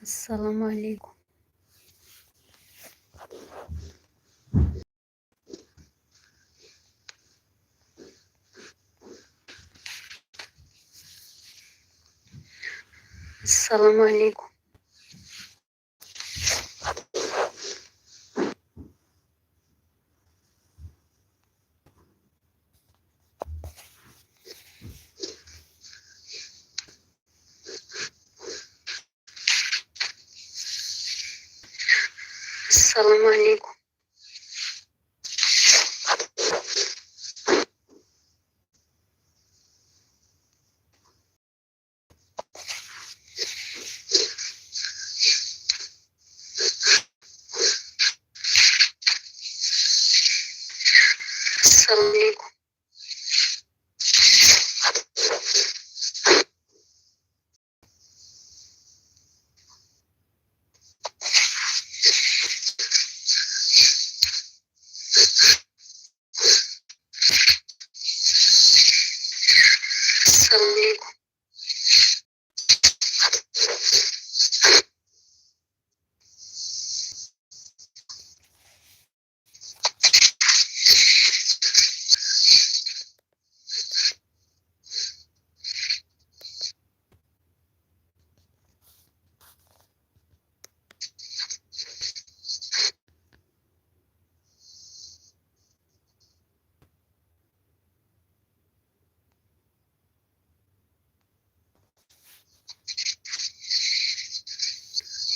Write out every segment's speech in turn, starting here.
Ассалому алайкум. Ассалому алайкум. Ассалому алайкум. Ассалому алайкум. Ассалому алайкум.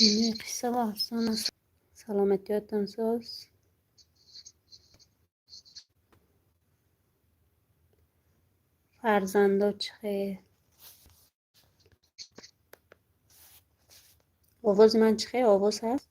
Ине қисса ва афсона. Саломатиётон соз. Фарзандо чӣ хел? Овози ман чӣ хел? Овоз ҳаст?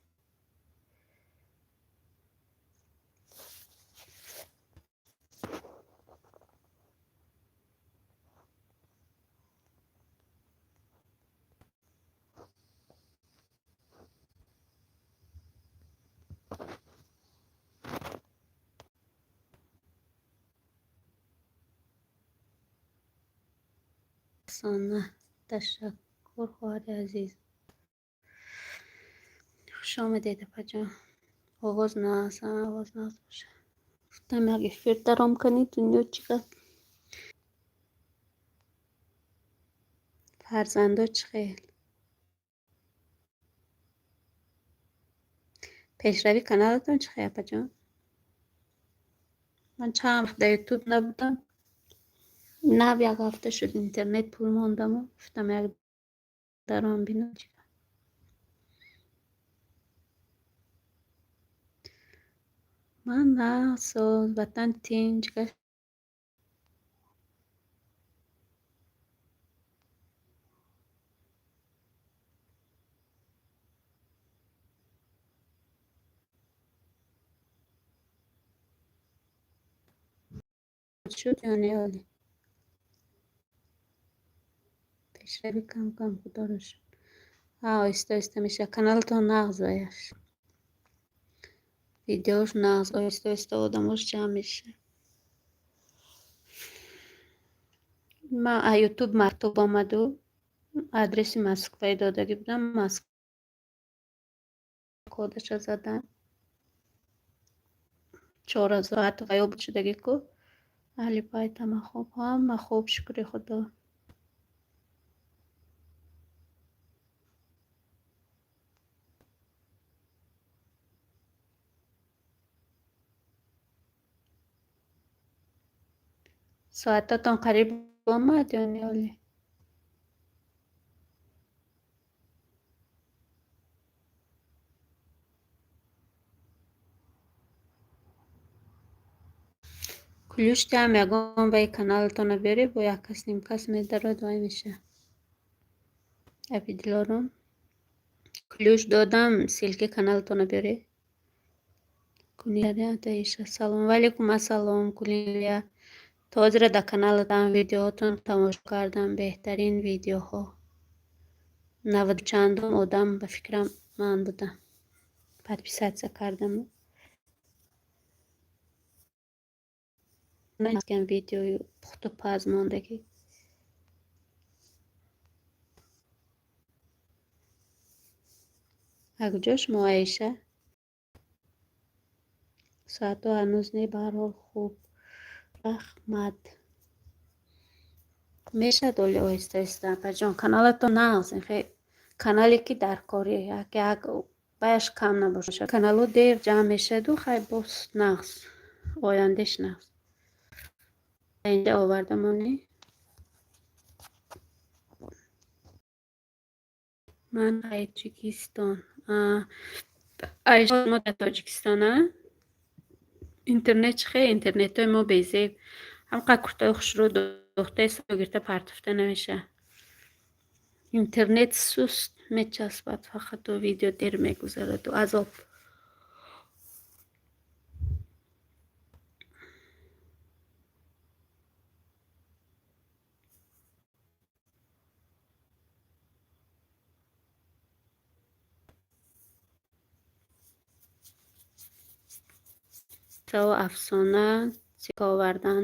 Афсона. Ташаккур, хоҳари азиз. Хуш омадед, апаҷон. Овоз нағз, овоз нағз боша. Гуфтам, як эфир даром кунӣ, дунё чӣ гап. Фарзандо чӣ хел? Пешравии каналатон чӣ хел, апаҷон? Ман чанд вақт дар Ютуб набудам. Нав як ҳафта шуд, интернет пул мондаму гуфтам, як даром бинам чӣ гап. Ман нағз, соз, ватан тинҷ гашт. Шуд ё не ҳоле? Пешравӣ кам кам, худоро шукр. Ҳа, оҳиста оҳиста мешавад. Каналатон нағз ваяш. Видеош нағз, оҳиста оҳиста одамош ҷамъ мешавад. Ман а Ютуб мактуб омаду, адреси Москваи додагӣ будам, Москва кодаша задан. 4000 ҳатто ваё буд шудагӣ ку. Аҳли байт ҳама хуб, ҳама хуб, шукри Худо. Соататон қариб омад ё не ҳоле? Ключ диҳам, ягон вай каналатонро биёред, бо як кас, ним кас медарод, вай меша. Апи Дилором. Ключ додам, ссылки каналатонро биёред. Салом алейкум, ассалом, Кулия. То ҳозира дар каналатам видеоҳотон тамошо кардам, беҳтарин видеоҳо. Наваду чандум одам ба фикрам ман будам. Подписаться кардам. Видеои пухту паз мондагӣ. А куҷо шумо, Аиша? Соатҳо ҳанӯз не, ба ҳар ҳол хуб. Раҳмат. Мешавад оли оҳиста оҳиста, апаҷон. Каналатон нағз, канале ки дар корӣ, як як баяш кам набошад. Каналҳо дер ҷамъ мешаваду хай боз нағз, ояндеш нағз. Инҷа оварда монӣ. Ман Тоҷикистон. Аиша, мо дар Тоҷикистон, а? Интернет чӣ хел? Интернетҳои мо безеб. Ҳамқадр куртаи хушрӯ духтаи гирифта партофта намешавад. Интернет суст мечаспад, фақату видео дер мегузараду азоб. Афсона сика овардан.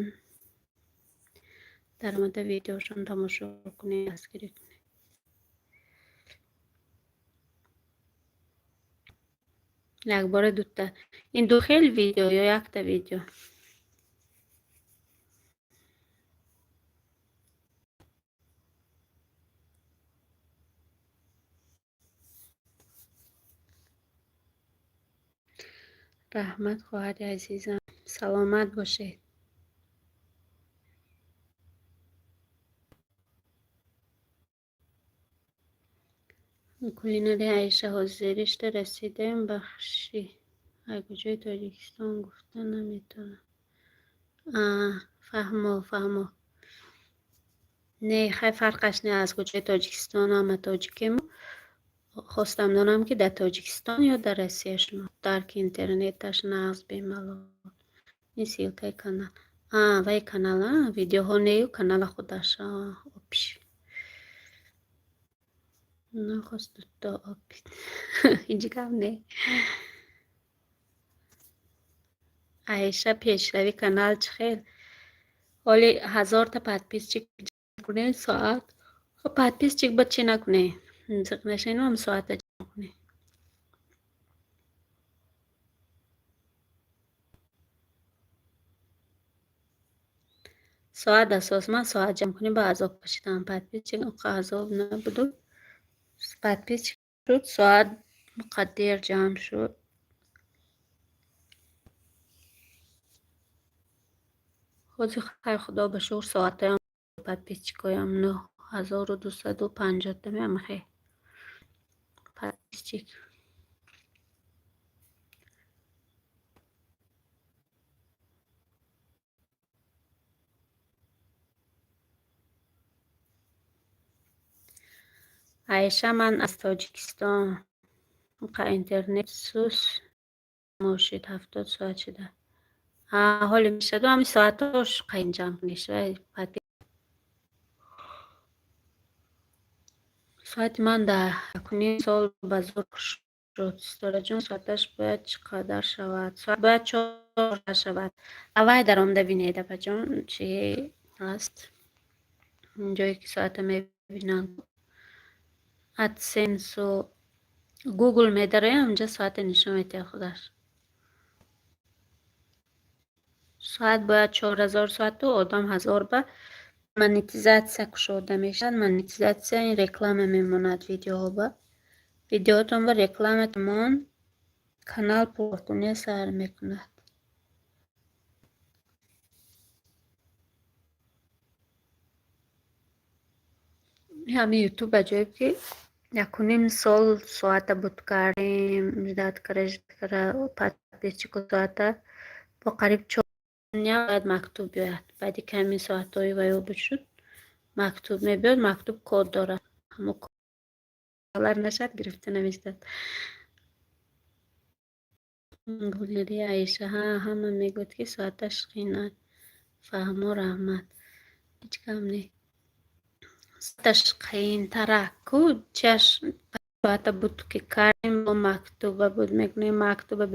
Даромада видеошон тамошо кунед, дастгирӣ кунед. Якбора дута. Ин ду хел видео ё якта видео? Раҳмат, хоҳари азизам, саломат бошед. Кулинари Аиша, ҳозиришта расидаем, бахшӣ. Ай куҷои Тоҷикистон гуфта наметавонам. Фаҳмо, фаҳмо. Не, хай фарқаш не, аз куҷои Тоҷикистон, ҳама тоҷикем. Хостам донам, ки дар Тоҷикистон ё дар Россия шумо. Дарки интернеташ нағз, бемалол. Ин ссылкаи канал. Вай канал, а? Видеоҳо нею канала худаш. Опиш. Нахост дуто опит. Ҳеҷ гап не. Аиша, пешрави канал чӣ хел? Ҳоли 1000-та подписчик кунед, соат. Подписчик ба чӣ накунед? Зиқ нашавед, соата ҷамъ кунед. Соат асос. Ман соат ҷамъ кунӣ ба азоб кашидам. Подписчик онқа азоб набуду. Подписчик шуд, соат муқаддер ҷамъ шуд. Ҳозир хайр, худо ба шукр, соатҳоям подписчикоям 9250-та меамахе. Подписчик. Аиша, ман аз Тоҷикистон. Қа интернет сус мошид, 70 соат шуда. Ҳоли мешаду ҳамин соатҳош қайн ҷамъ куниш. Соати ман дар якуним сол ба зур шуд. Ситораҷон, соаташ бояд чӣ қадар шавад? Соат бояд чор шавад. Аввай даромада бинед, апаҷон, чӣ ҳаст. Ҷое ки соата мебинанд. AdSense Google медароям, онҷа соата нишон медиҳад худаш. Соат бояд 4000 соату одам 1000 ба монетизатсия кушода мешавад. Монетизатсия ин реклама мемонад видеоҳо ба. Видеоҳотон ба реклама монд, канал пуркунӣ сар мекунад. Ҳамин Ютуб аҷоиб, ки якуним сол соата буд кардем, ждать кара, ждать кара, подписчику соата бо қариб чор бояд мактуб биёяд. Баъди ками соатҳои ваё буд шуд, мактуб мебиёд, мактуб код дорад. Ҳамо доллар нашад, гирифта намешавад. Гулнури Аиша, ҳа, ҳама мегӯяд, ки соаташ қийна. Фаҳмо, раҳмат. Ҳеҷ гап не. Соаташ қийинтара ку чаш соата буд ки кардем, бо мактуба буд мекунем, мактуба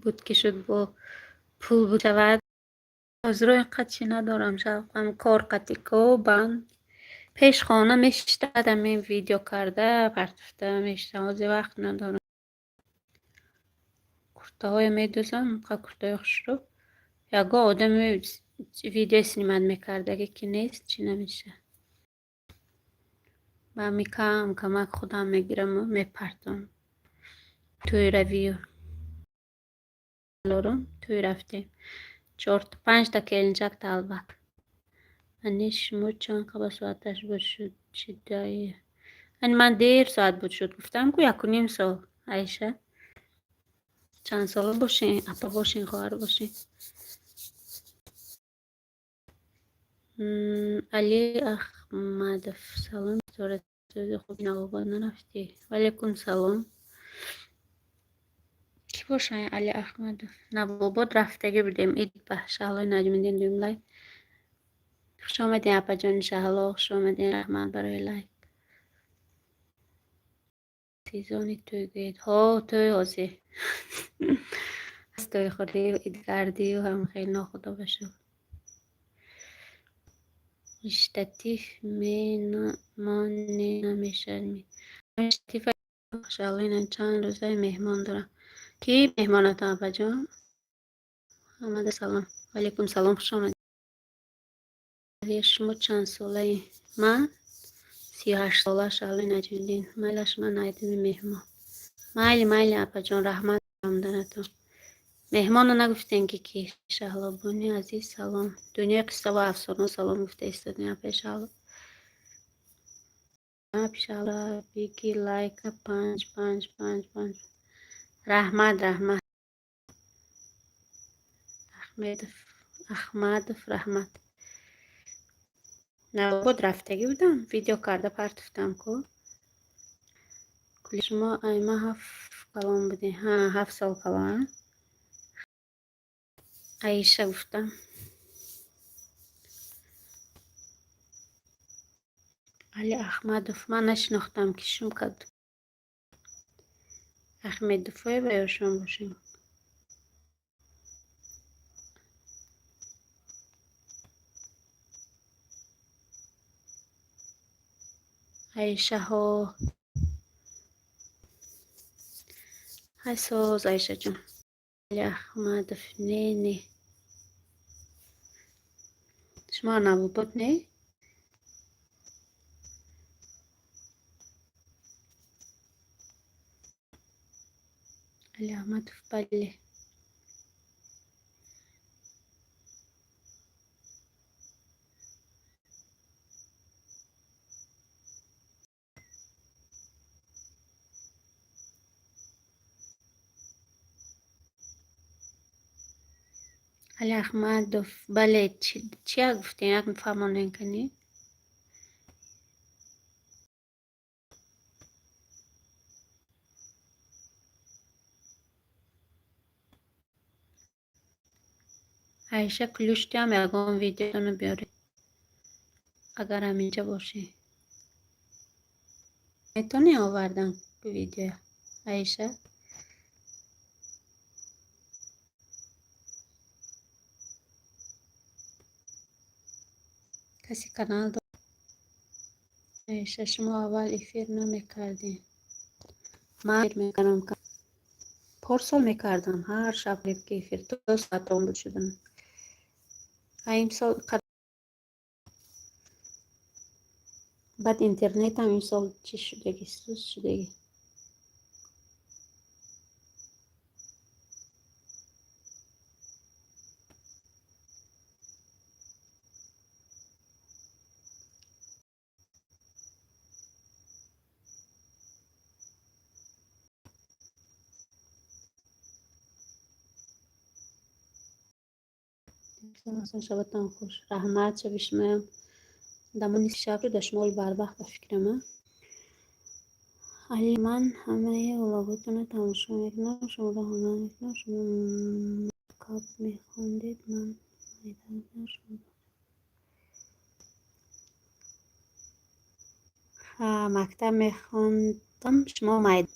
буд ки шуд, бо пул буд шавад. Ҳозиро инқадр чӣ надорам, шавқам кор қатӣ ку банд. Пеш хона мешиштад, ҳамин видео карда партофта мешиштам. Ҳозир вақт надорам. Куртаҳое медӯзам, қа куртаи хушрӯ. Ягон одами видео снимать мекардагӣ ки нест, чӣ намеша. Ба ҳами кам камак худам мегираму мепартом. Тӯйравию лорум тӯй рафтем. Чорта панҷта келинчак талбак. Ани шумо чанд қаба соаташ буд шуд чидаи? Ани ман дер соат буд шуд, гуфтам ку 1,5 сол. Айша. Чанд сола бошен, апа бошен, хоҳар бошен. Али Ахмадов, салом, сӯзи хуб Навобод нарафтӣ? Ваалайкум салом. Кӣ бошанд Али Ахмадов? Навобод рафтагӣ будем. Ид ба Шаҳлои Наҷмиддин дуюм лайк. Хуш омадем, апаҷони Шаҳло, хуш омадем, раҳмат барои лайк. Сезони тӯй гӯед. Ҳо, тӯй ҳозир. Тӯйхӯрию идгардию ҳам хеле нохудо ба шукр. Штатив мемоне намешавад. Штатив Шаҳло ина чанд рӯза меҳмон дорам. Кӣ меҳмонатон, апаҷон? Омада салом. Ваалайкум салом, хуш омадед. Шумо чанд солаи? Ман 38 сола, Шаҳлои Наҷмиддин. Майлаш ман айдими меҳмон. Майли, майли, апаҷон, раҳмат омаданатон. Меҳмонро нагуфтем ки ки Шаҳлобони азиз салом. Дунёи қисса ва афсона салом гуфта истодем апаи Шаҳло. Шаҳло биги лайка панҷ панҷ панҷ панҷ. Раҳмат, раҳмат. Ахмедов, Ахмадов, раҳмат. Навобод рафтагӣ будам, видео карда партуфтам ку. Кули шумо айма ҳафт калон будем. Ҳа, 7 сол калон. Аиша гуфтам. Али Ахмадов, ман нашинохтам ки шум кад. Ахмедовое ва ё шумо бошем? Аишаҳо. Ҳай соз, Аишаҷон. Али Ахмадов, не, не. Шумо Навобод не? Али Ахмадов, бале. Али Ахмадов, бале, чия гуфтем? Як фаҳмонем кани? Аиша ключтиам ягон видеоно биёред. Агар ҳаминҷа бошӣ. Метавонӣ овардан видео, Аиша? Касе канал дорад? Аиша, шумо аввал эфир намекардем. Ман эфир мекардам. Порсол мекардам. Ҳар шаб ки эфир то соат он буд шудам. А имсол баъд интернетам имсол чӣ шудагӣ, суст шудагӣ. Шабатон хуш. Раҳмат, шаби шумоям. Дамони шаб дар шумои барвақт ба фикрам. Али, ман ҳамаи влоготонро тамошо мекунам, шуморо ҳурмат мекунам. Шумо мактаб мехондед, ман майда будам, шумо ҳа мактаб мехондам, шумо майда.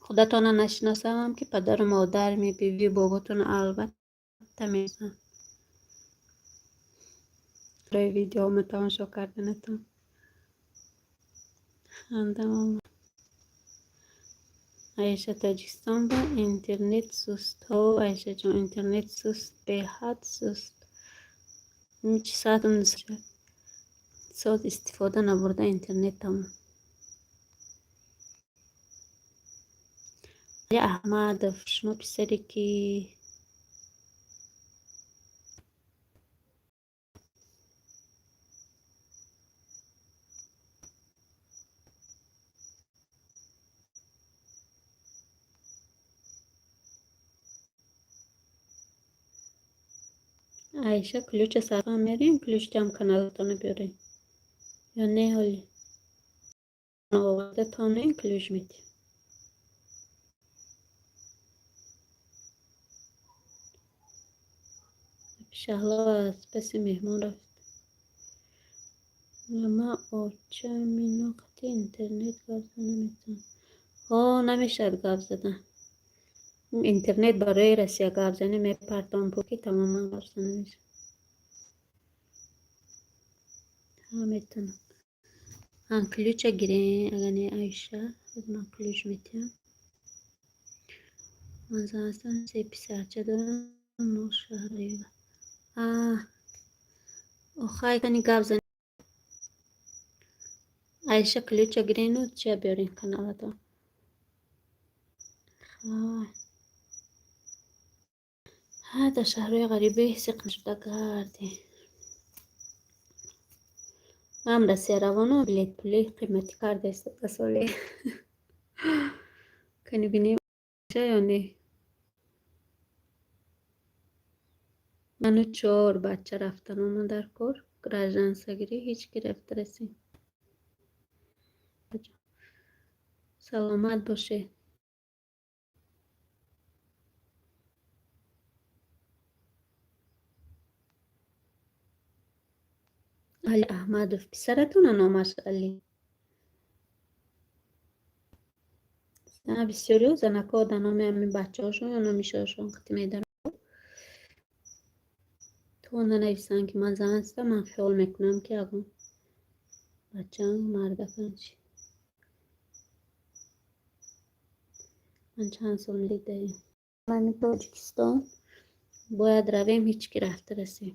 Худатонро нашиносам ки падару модар, бибию боботонро албатта мешиносам. Барои видеомо тамошо карданатон. Хандам омад. Айша, Тоҷикистон ба интернет суст. Ҳо, Айшаҷон, интернет суст, беҳад суст. Чи соатам соат истифода набурда интернет тамом. Али Аҳмадов, шумо писаре ки Айша, ключа сарфа мерем, ключтам каналатона биёрем ё не? Ҳоли оварда тонем, ключ медиҳем. Шаҳло аз паси меҳмон рафт. Ман оча Мино қати интернет гап зада наметавонам. Ҳо, намешавад гап задан. Интернет барои Россия гап занӣ мепартом, ки тамоман гап зада намешавад. Ҳа, метавонам. Ҳа, ключа гирем, агар не, Айша, ман ключ метиҳам. Ман зан ҳастам, се писарча дорам, мо шаҳраева. Охай, кани гап зани. Айша, ключа гирену чия биёрен каналатон. Хай. Ҳа, дар шаҳрҳои ғарибӣ сиқ нашуда гардем. Ман Россия равону билет пули қиматӣ карда истода соли. Кани бинем ё не? Ману чор бача рафтан омад дар кор, гражданствогирӣ ҳеҷ ки рафта расем. Саломат бошед. Али Аҳмадов, писаратона номаш Али? Бисёриҳо занакҳо дар номи ҳамин бачаҳошон ё номи шоҳашон қити медаранд. То нанависанд, ки ман зан ҳастам, ман хиёл мекунам, ки ягон бачаам мардакан чи. Ман чанд сол дидаем. Мани Тоҷикистон бояд равем, ҳеҷ ки рафта расем.